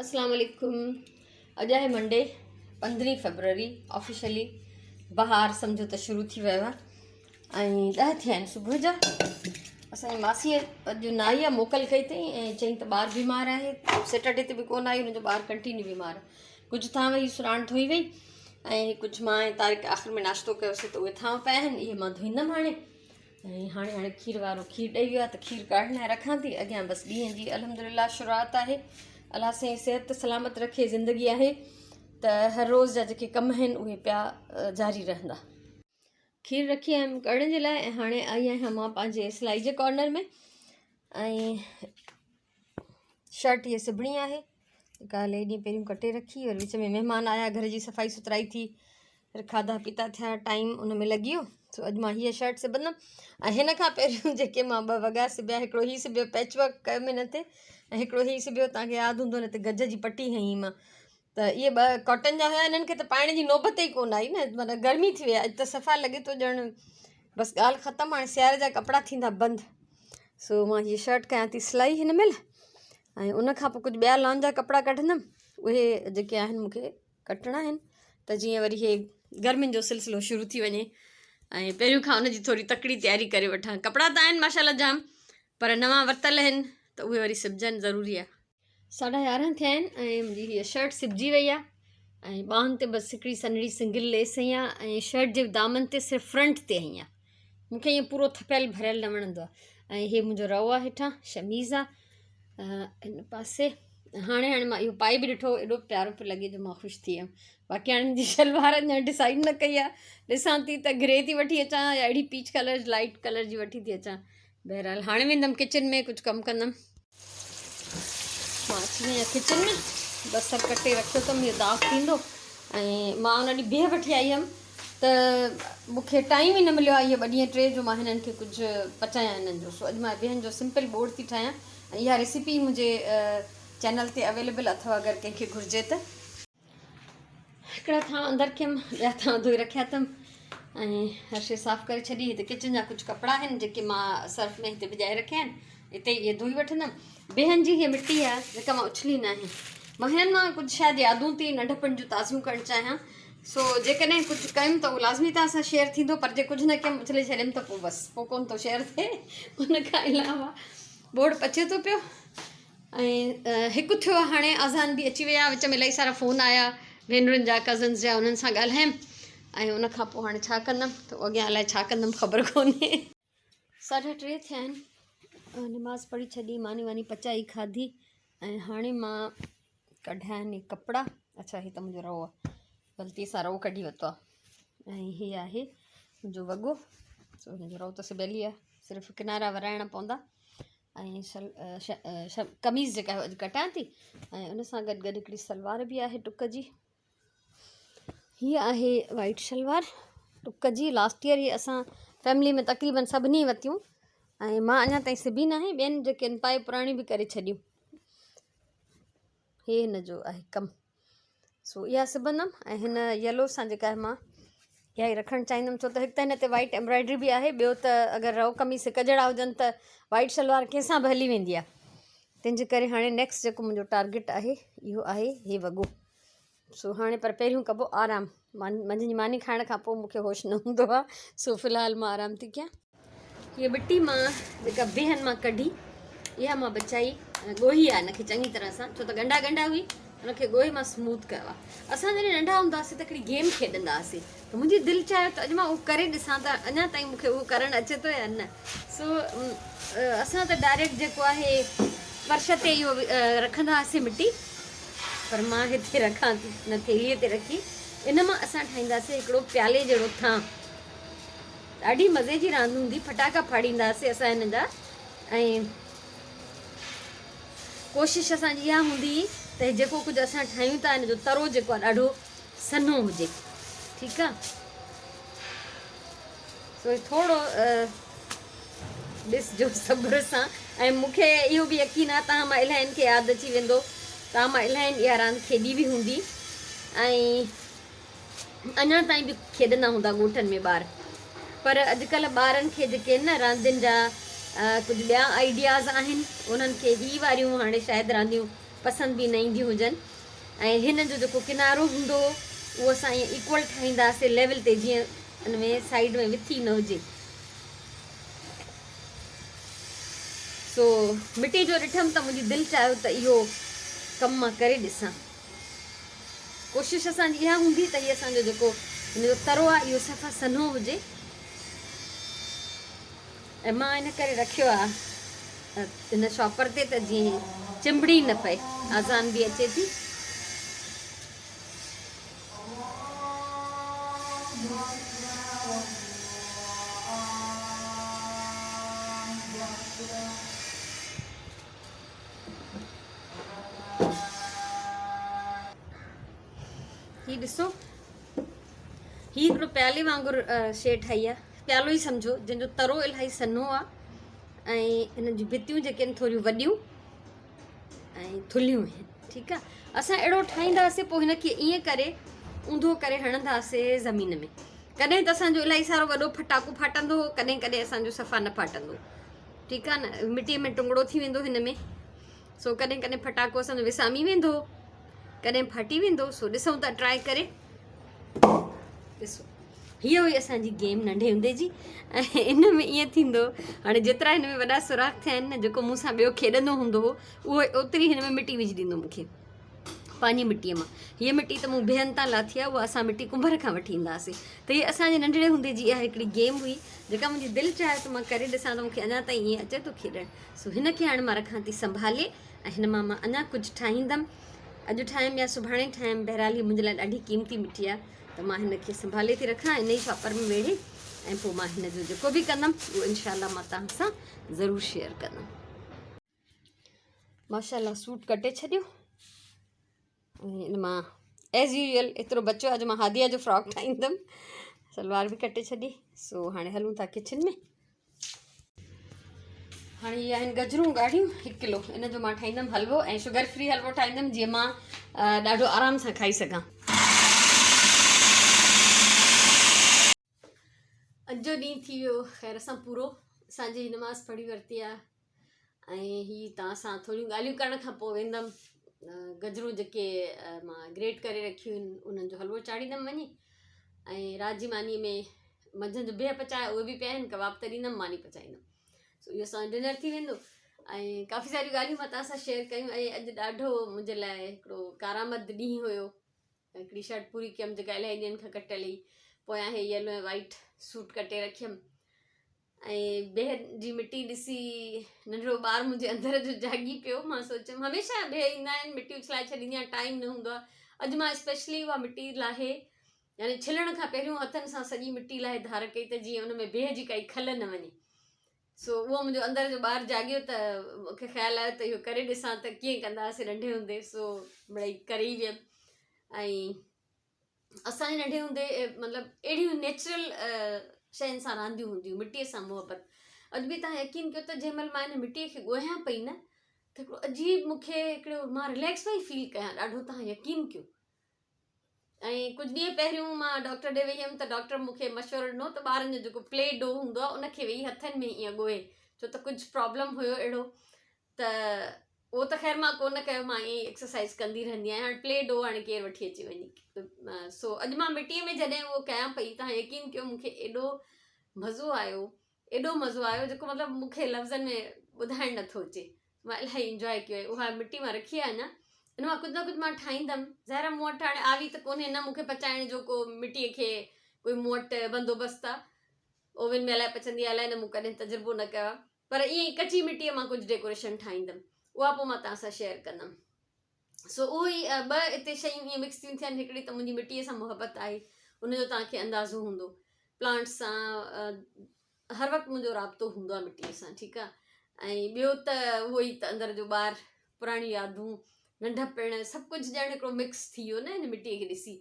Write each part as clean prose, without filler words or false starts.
اسلام عليڪم اڄ آهي منڊي 15 فيبروري آفيشلي بهار سمجهو ته شروع ٿي ويو آهي ۽ 10 ٿيا آهن صبح جا. اسانجي ماسي اڄ نه آئي آهي، موڪل ڪئي اٿئي ۽ چئي ته ٻار بيمار آهي. سيٽرڊي تي به ڪونه آئي، هن جو ٻار ڪنٽينيو بيمار آهي. ڪجهه ٿانو هي سراڻ ڌوئي وئي ۽ ڪجهه مان ۽ طارق آخر ۾ ناشتو ڪيوسي ته اهي ٿانو پيا آهن، اهي مان ڌوئيندم هاڻي. ۽ هاڻي هاڻي کير وارو کير ڏئي ويو آهي ته کير ڪاڙهڻ لاء رکان ٿي. اڳيان بس ڏينهن جي الحمدلله شروعات آهي. الله سائين صحت سلامت رکي، زندگي آهي ته هر روز جا جيڪي ڪم آهن اهي پيا جاري رهندا. کير رکي آيم ڪڙهڻ جي لاء ۽ هاڻي آئي آهيان مان پنهنجي سلائي جي ڪارنر ۾ ۽ شرٽ هيء سبڻي آهي جيڪا الائي ڏينهن پهريون ڪٽي رکي، وري وچ ۾ مهمان آيا، گهر جي صفائي سٿرائي ٿي، وري کاڌا پيتا ٿيا، ٽائيم ان ۾ لڳي ويو. سو اڄ مان هيء شرٽ سبندم ۽ هن کان پهريون جيڪي مان ٻه وڳا سبيا، هڪڙو هي سبيو پيچ ورڪ ڪيم هن تي ۽ هڪڙو هي سبيو، توهان کي ياد هوندو هن تي گج جي پٽي هنئي مان، ته اهي ٻه ڪاٽن جا هيا. انهن کي ته پائڻ جي نوبت ئي ڪونه آئي نه، معنيٰ گرمي ٿي وئي اڄ ته صفا لڳي ٿو ڄڻ بس ڳالهه ختم، هاڻي سياري جا ڪپڙا ٿيندا بند. سو مان هيء شرٽ ڪيان ٿي سلائي هن مهل ۽ ان کان پوء ڪجهه ٻيا لان جا ڪپڙا ڪڍندم، اهي جيڪي آهن مون کي ڪٽڻا آهن ته جيئن وري هي گرمين جو سلسلو شروع ٿي وڃي ۽ پهريون کان ان جي ٿوري تڪڙي تياري ڪري وٺان. ڪپڙا ته آهن ماشاء الله جام، پر نوان ورتل آهن ته اهي وري سبجن ضروري آهي. 11:30 ٿيا آهن ۽ منهنجي هيء شرٽ سبجي وئي آهي ۽ ٻانهن تي بس هڪڙي سنهڙي سنگل ليس هنئي آهي ۽ شرٽ جي دامن تي صرف فرنٽ تي هنئي آهي. مون کي ائين پورو ٿپيل ڀريل نه وڻندو آهي. ۽ هي منهنجو رئو آهي، هيٺان شميز آهي هن پاسي. هاڻي هاڻي مان اهو پائي به ڏٺو، ايڏو پيارو پيو لڳي جو مان خوش ٿي ويم. باقي هاڻي منهنجي شلوار اڃا ڊسائيڊ نه ڪئي آهي، ڏسان ٿي ته گري ٿي وٺي اچان يا اهڙي پيچ ڪلر لائيٽ ڪلر جي وٺي ٿي اچان. بهرحال هاڻي ويندم ڪچن ۾ ڪجهه ڪم ڪندم. مان اچي وئي آهيان ڪچن ۾، بصر ڪٽي رکيو اٿم، اهو داغ ٿيندو. ۽ مان ان ڏينهن بيهه وٺي آئي هيم ته مون کي ٽائيم ئي نه مليو آهي اهي ٻه ڏينهن ٽي جو مان هنن کي ڪجهه پچايان هنن جو. سو اڄ مان بيهن جو سمپل ٻوڙ ٿي ٺاهيان ۽ اها ريسيپي منهنجي چينل تي اويليبل اٿو اگر ڪنهن کي گهرجي ته. هڪڙا ٿانو اندر رکيم، ٻيا ٿانو ڌوئي رکيا اٿم ۽ هر شيء صاف ڪري ڇڏي. هتي ڪچن جا ڪجهه ڪپڙا آهن جيڪي مان سرف ۾ هتي ڀڄائي رکيا آهن، هتي اهي ڌوئي وٺندم. بيهن جي هيء مٽي آهي جيڪا مان اڇلي نه آهي. مان هنن مان ڪجهه شايد يادون ٿي ننڍپڻ جون تازيون ڪرڻ چاهيان، سو جيڪڏهن ڪجهه ڪيم ته اهو لازمي توهان سان شيئر ٿيندو، پر جي ڪجهه نه ڪيم اڇلي ڇڏيم ته پوء بس پوء ڪونه ٿو شيئر ٿئي. ان کان علاوه ٻوڙ پچي ٿو پيو ۽ هڪ ٿيو، هاڻي اذان به اچي وئي آهي. وچ ۾ الاهي سارا فون آيا ڀينرن جا، ڪزنس جا، انهن سان ڳالهايم ۽ ان کان پوء هاڻي ڇا ڪندم ته اڳيان الائي ڇا ڪندم خبر ڪونهي. 3:30 ٿيا آهن، نماز پڙهي ڇڏي، ماني واني پچائي کاڌي ۽ هاڻي مان ڪڍيا آهن ڪپڙا. اڇا هي ته منهنجو رئو آهي، غلطي سان رئو ڪڍي ورتو آهي ۽ هي آهي منهنجو وڳو. سو هن جو رئو ته سبيل ئي آهي، صرف ڪنارا ورائڻا پوندا. ۽ قميص جيڪا اڄ ڪٽان ٿي ۽ ان سان گڏ گڏ هڪڙي سلوار به آهي ٽڪ جي. هيء آهي وائيٽ شلوار ٽڪ جي. لاسٽ ايئر هي اسان فيملي ۾ تقريبن سڀني ورتيون ۽ مان اڃا تائين سبي ناهي، ٻين جيڪي آهن پائي پراڻيون به ڪري ڇڏيون. هي هن جو آهي ڪم. سو اها سبندم ۽ هن يلو سان جيڪا آهي مان اها ئي رکڻ چاهيندم، ڇو ته هڪ ته هن تي وائيٽ ايمبرائڊري به آهي، ٻيو ته اگر رئو قميص هڪ جهڙا هجن ته وائيٽ شلوار ڪنهن سان به هلي ويندي آهي. تنهن جي ڪري هاڻي نيڪسٽ جيڪو منهنجو ٽارگيٽ آهي اهو آهي هي وڳو. سو هاڻي پر پهريون ڪبو آرام. منجهند جي ماني کائڻ کان پوء مونکي هوش نه هوندو آهي، سو في الحال مان آرام ٿي ڪيان. هيء مٽي مان جيڪا بيهن مان ڪڍي، اها مان بچائي ڳوهي آهي ان کي چڱي طرح سان، ڇو ته ڳنڍا ڳنڍا هئي، ان کي ڳوهي مان سموٿ ڪيو آهي. اسان جڏهن ننڍا هوندا هئاسين ته هڪڙي گيم کيڏندا هئاسين، ته منهنجي دل چاهيو ته اڄ مان اهو ڪري ڏسان ته اڃا تائين مون کي اهو ڪرڻ اچي ٿو يا نه. سو اسان ته ڊائريڪٽ جيڪو آهي فرش تي اهو رکندا هئاسين مٽي، پر مان هتي رکان ٿي ان ٿيلهيء تي رکي. ان مان اسان ٺاهينداسين هڪڙو پيالي جهڙو ٿانء. ڏاڍي مزي جي راند هوندي، ڦٽاڪا ڦاڙينداسين اسان هن جا ۽ ڪوشش اسان جي اها هوندي ته جيڪو ڪجهه اسان ٺاهيون ٿا هن جو ترو جيڪو آهي ڏاڍو سنهو هجي. ٺيڪ آهي، سو ٿورو ڏسجو صبر سان ۽ مون کي اهو به يقين آهي توهان مان الاهين کي ياد اچي ويندو، توهان مان الاهين اها راند کيڏي به هوندي ۽ اڃا تائين به کيڏندا هوندا ڳوٺن ۾ ٻار. پر اڄڪلهه ٻارن کي جيڪي آهن نه راندين جا ڪجهه ٻيا آئيڊياز آهن، انهن کي هي واريون هاڻي شايد رانديون پسند به نه اينديون هجن ۽ هن جو جيڪو ڪنارو هوندو هو اهو اسان ائين ايڪول ٺاهينداسين ليول تي جيئن ان ۾ سائيڊ ۾ وٿي نه هجي. سو مٽي جو ڏٺم ته منهنجي دل چاهيو ته اهو ڪم مان ڪري ڏسان. ڪوشش اسان جي اها هوندي ته هي اسان جو جيڪو هن جو ترو آهي اهو صفا سنهو هجي ۽ مان ان ڪري رکيو آهي هن شاپر تي ته جيئن چنبڙي نه پئي. آذان به اچي ٿي. هي ڏسو هي هڪڙو پيالي وانگر شيء ٺاهي آهي پيالو ئي سمجهو جنهن جو ترو الاهي سنهو آهي ۽ هن جون ڀتيون جيڪي آهن ٿوريون وڏيون ۽ ٿلهيون آهن ٺيڪ آ اسان اهڙو ٺاهينداسي پوء هن کي ائين ڪري اونڌو ڪري هڻنداسي زمين ۾ ڪڏهن ته اسان جو الاهي سارو وڏو ڦٽاڪو ڦاٽندو هو ڪڏهن ڪڏهن اسان جو صفا نه ڦاٽندو ٺيڪ آ نه مٽي ۾ ٽنگڙو ٿي ويندو هن ۾ سو ڪڏهن ڪڏهن ڦٽاڪو اسان جو وسامي ويندو ڪڏهن ڦاٽي ويندو سو ڏسون ٿا ٽرائي ڪري ڏسو هيء هئي اسان جي گيم ننڍي هوندي جي ۽ ان ۾ ائين ٿيندو هاڻي جيترا هن ۾ وڏا سوراخ ٿيا آهن نه جيڪو مون سان ٻيو کيڏندو هوندو هو اهو اوتري هن ۾ مٽي وجهي ڏيندو مون کي پنهنجي مٽيء مان هيء مٽي ته مون ڀين تان لاٿي آهي اها اسان مٽي ڪنڀر کان وٺي ايندا هئاسين ته هيء اسان جي ننڍڙي هوندي جي اها هڪڙي گيم هئي جيڪا منهنجي دل چاهي ته مان ڪري ڏسان ته مون کي اڃا تائين ائين اچي ٿو کيڏڻ سو هن کي هاڻي مان رکان ٿي سنڀالي ۽ هن مان مان اڃا ڪجهه ٺاهيندم اڄ ٺاهيم يا سڀاڻي ٺاهيم بهرحال هي منهنجي لاء ڏاڍي قيمتي مٽي آهي ته مان هن کي سنڀالي ٿي رکان ان ئي شاپر ۾ ويڙهي ۽ پوء مان هن جو جيڪو به ڪندم اهو انشاء الله مان توهان سان ضرور شيئر ڪندم. ماشاء الله سوٽ ڪٽي ڇڏيو ۽ ان مان ايز يوزل ايترو بچيو آهي جو مان هاديا جو فراڪ ٺاهيندم سلوار به ڪٽي ڇڏي سو هاڻي هلون ٿا ڪچن ۾ هاڻي هي آهن گجرون ڳاڙهيون هڪ ڪلو ان جو مان ٺاهيندم حلوو ۽ شگر فري حلوو ٺاهيندم جيئن مان ڏاڍو آرام سان کائي سگهان. اڄ جو ڏينهن ٿي ويو خير سان پورو اسان جي نماز پڙهي ورتي آهي ۽ هي توهان سان ٿوريون ڳالهيون ڪرڻ کان پوء ويندم گجرون جيڪي مان گريٽ ڪري رکيون آهن انهن جو حلوو چاڙهيندم وڃي ۽ رات جي ماني ۾ منجهند جو بيهه پچايا اهي به پيا آهن ڪباب ته ڏيندم ماني پچائيندم سو اهو اسان جو ڊنر ٿي ويندو ۽ ڪافي ساريون ڳالهيون مان توهان سان شيئر ڪيون ۽ اڄ ڏاڍو منهنجي لاء هڪڙو ڪارآمد ڏينهن هيو هڪڙي شرٽ پوري ڪيم جيڪا الاهي ڏينهن کان ڪٽيل هئي پويان هي يلو ۽ وائيٽ سوٽ ڪٽي رکيم ۽ بيهه جي مٽي ڏسي ننڍڙو ٻار منهنجي اندر جو جاڳي پيو مان سوچيم هميشه بيهه ايندا آهن مٽي اڇلائي ڇڏيندي آهيان ٽائيم نه هوندو آهي اڄ مان اسپيشلي اها مٽي لاهي يعني ڇلڻ کان پهريون هٿن سان سڄي مٽي لاهي ڌار ڪئي ته جيئن ان ۾ بيهه جي ڪائي کل نه وڃي. سو اهو منهنجو اندر جو ٻار جاڳيو ته مون کي خيال آيو ته اهو ڪري ڏسان ته ڪيئن ڪندا هئاسين ننڍي هوندي سو مڙئي ڪري ئي ويم ۽ اسان جي ننڍي هوندي مطلب اهڙيون نيچرل شين سان رانديون هونديون مٽيء سان محبت اڄ به تان يقين ڪيو ته جنهن مهل مان ان مٽيء کي ڳوهيان پئي نه ته هڪڙو عجيب مون کي هڪڙو مان رليڪس پئي فيل ڪيان ڏاڍو تان يقين ڪيو ۽ ڪجهه ڏينهن پهريون مان ڊاڪٽر ڏي وئي هيم ته ڊاڪٽر مون کي مشورو ڏنو ته ٻارن جو جيڪو پلي do هوندو آهي ان کي ويهي هٿن ۾ ائين ڳوهي ڇو ته ڪجهه پرابلم هيو اهڙو ته اهو ته خير مان ڪونه ڪيو مان ائين ايڪسرسائز ڪندي رهندي آهيان هاڻي پلي do هاڻي ڪير وٺي اچي وڃي سو اڄ مان مٽيء ۾ جڏهن اهو ڪيان پئي تان يقين ڪيو مون کي ايڏو مزو آيو ايڏو مزو آيو جيڪو مطلب مون کي لفظن ۾ ٻڌائڻ نٿو اچي مان الاهي انجواء ڪيو ۽ اها مٽي مان رکي آهي اڃا ان مان ڪجهه نه ڪجهه مان ٺاهيندم ظاهر آهي مون وٽ هاڻي آوي ته ڪونهي نه مون کي پچائڻ جو ڪو مٽيء کي ڪوئي مون وٽ بندوبست آهي اوون ۾ الائي پچندي آهي الائي نه مون ڪڏهن تجربو نه ڪيو آهي پر ائين ئي ڪچي مٽيء مان ڪجهه ڊيڪوريشن ٺاهيندم اها پوء مان توهان سان شيئر ڪندم سو اهو ئي ٻه اتي شيون ائين مڪس ٿيون ٿين هڪڙي ته منهنجي مٽيء سان محبت آهي ان جو توهان کي اندازو هوندو پلانٽس سان هر وقت منهنجو رابطو هوندو آهي مٽيء سان ٺيڪ آهي ۽ ٻيو ته اهو ئي ته اندر جو ٻار پراڻيون يادون ننڍپڻ سڀ ڪجهه ڄڻ هڪڙو مڪس ٿي ويو نه هن مٽيء کي ڏسي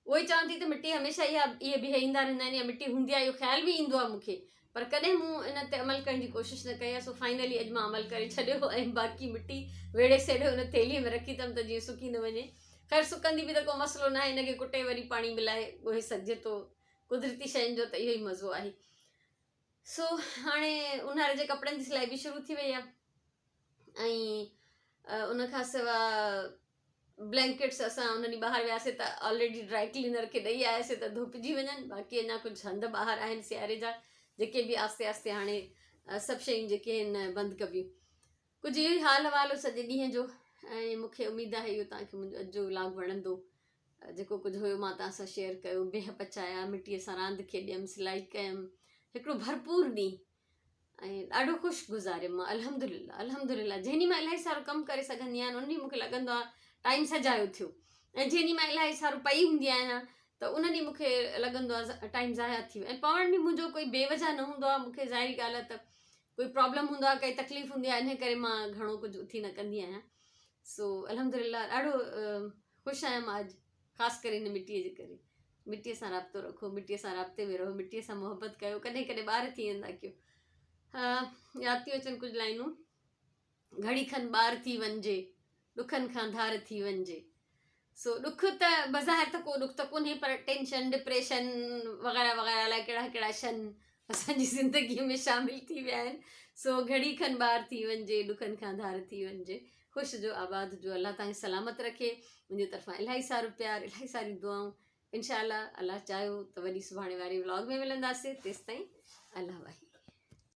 اهو ئي چوان ٿي ته مٽي هميشه اها اهي بيهه ايندا رهندا آهن يا مٽي هوندي آهي اهو خيال به ايندو آهي مون کي پر ڪڏهن مون ان تي عمل ڪرڻ جي ڪوشش نه ڪئي آهي سو فائنلي اڄ مان عمل ڪري ڇڏيو ۽ باقي مٽي ويڙهي سيڙهي ان ٿيلهيء ۾ رکي اٿم ته جيئن سڪي نه وڃي خير سڪندي به ته ڪو مسئلو نه آهي ان کي ڪٽي وري پاڻي ملائي ڳوهي سگهجي ٿو قدرتي شين جو ته اهو ئي مزو آهي. سو هاڻي اونهاري جي ڪپڙن جي سلائي به شروع ٿي وئي آهي ۽ ان کان سوا بلينڪيٽس اسان ان ڏينهن ٻاهر وياسي ته آلريڊي ڊرائي ڪلينر کي ڏئي آياسي ته ڌوپجي وڃن باقي اڃا ڪجهه هنڌ ٻاهر آهن سياري جا جيڪي به آهستي آهستي هاڻي سڀ شيون جيڪي آهن بند ڪبيون. ڪجهه اهو ئي حال احوال هو سڄي ڏينهن جو ۽ مون کي اميد آهي اهو توهان کي منهنجو اڄ جو ولاگ وڻندو. جيڪو ڪجهه هيو مان توهان سان شيئر ڪيو، بيهه پچايا، مٽيء سان راند کيڏيم، سلائي ڪيم، هڪڙو ڀرپور ڏينهن ۽ ڏاڍو خوش گذاريم مان الحمدلله الحمدلله جنهن ڏينهن مان الاهي سارو ڪم ڪري سگهندي آهيان ان ڏينهن مونکي لڳندو آهي ٽائيم سجايو ٿيو ۽ جنهن ڏينهن مان الاهي سارو پئي هوندي آهيان ته ان ڏينهن مونکي لڳندو آهي ٽائيم ضايع ٿي ويو ۽ پوڻ به منهنجو ڪوئي بي وجه نه هوندو آهي مونکي ظاهري ڳالهه آهي ته ڪوئي پرابلم هوندو آهي ڪائي تڪليف هوندي آهي ان ڪري مان گهڻو ڪجهه اٿي نه ڪندي آهيان سو الحمدلله ڏاڍو خوش آهيان مان اڄ خاص ڪري هن مٽيء جي ڪري. مٽيء سان رابطو رکو، مٽيء سان رابطي ۾ رهو، مٽيء سان محبت ڪيو، ڪڏهن ڪڏهن ٻار ٿي ويندا ڪيو. ها ياد ٿيون اچن ڪجهه لائنون. گهڙي کن ٻار ٿي وڃجي، ڏکن کان ڌار ٿي وڃجي. سو ڏک ته بظاهر ته ڪو ڏک ته ڪونهي پر ٽينشن، ڊپريشن وغيره وغيره الائي ڪهڙا ڪهڙا شن اسان جي زندگيء ۾ شامل ٿي ويا آهن. سو گهڙي کن ٻار ٿي وڃجي، ڏکن کان ڌار ٿي وڃجي. خوش هجو آباد هجو الله توهان کي سلامت رکي منهنجي طرفان الاهي سارو پيار الاهي ساريون دعائون انشاء الله الله چاهيو ته وري سڀاڻي واري ولاگ ۾ ملنداسي تيستائين الله واهي.